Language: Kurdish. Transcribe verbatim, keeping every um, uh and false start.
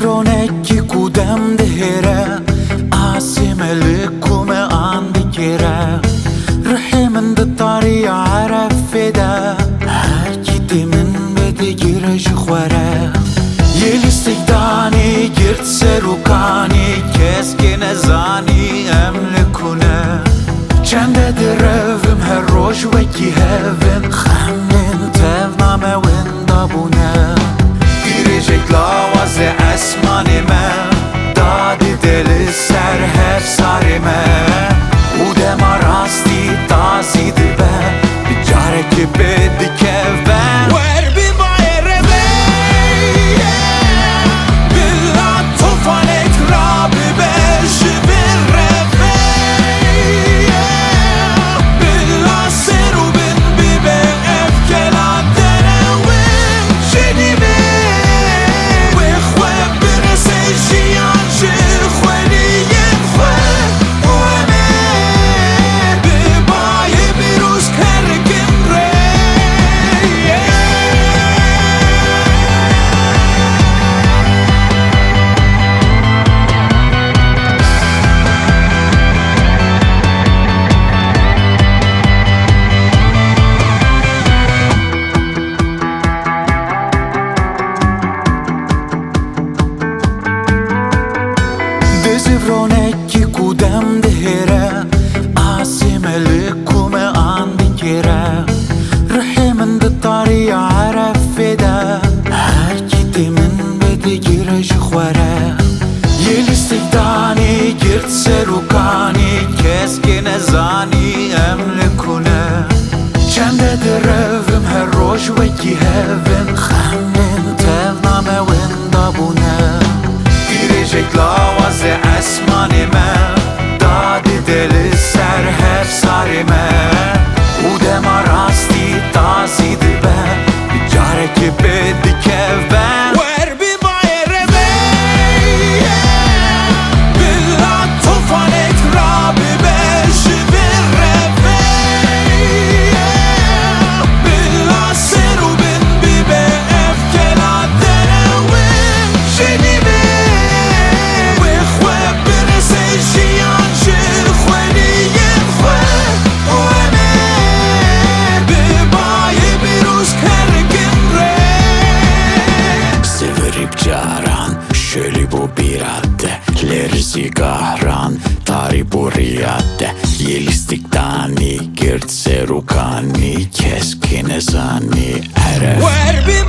Ronekî ku dem dihêre, asê me li ku me an digêre. Rihê min di tarî Erefê de, her kî tê min vedigire ji xwe re. Yê lîstikdanî girt ser û kanî, kes kê nezanî em li ku ne. Çende direvim her roj wekî hevin, xemlên tevna me winda bûne. Dirêjek lawazê esmanê me, dadî de li ser hevsarê me. Û dema rastî tazî dibe, bi carekê pê dikeve. Wer bi bayê revê, bila tofanek rabibe ji vê revê. Bila ser û bin bibe ev kela derewê. Jenî me wê xwe birese jiyan ji xweliyên xwe û em ê bi bayê pîroz kerikin rê. Di zivronekî ku dem dihêre, asê me li ku me an digêre. Rihê min di tarî Erefê de, her kî tê min vedigire ji xwe re. Yê lîstikdanî girt ser û kanî, kes kê nezanî em li ku ne. Çende direvim her roj wekî hevin, xemlên tevna me winda bûne. Dirêjek lawazê esmanê me, dadî de li ser hevsarê me. Û dema rastî tazî dibe, bi carekê pê dikeve. Wer bi bayê revê, bila tofanek rabibe ji vê revê. Bila ser û bin bibe ev kela derewê. Jenî me wê xwe birese jiyan ji xweliyên xwe. Û em ê bi bayê pîroz kerikin rê. Sivirî bi caran şolî bû bîra te, lê rizî gahran tarî bû riya te. Yê lîstikdanî girt ser û kanî, kes kê nezanî ere. Wer bi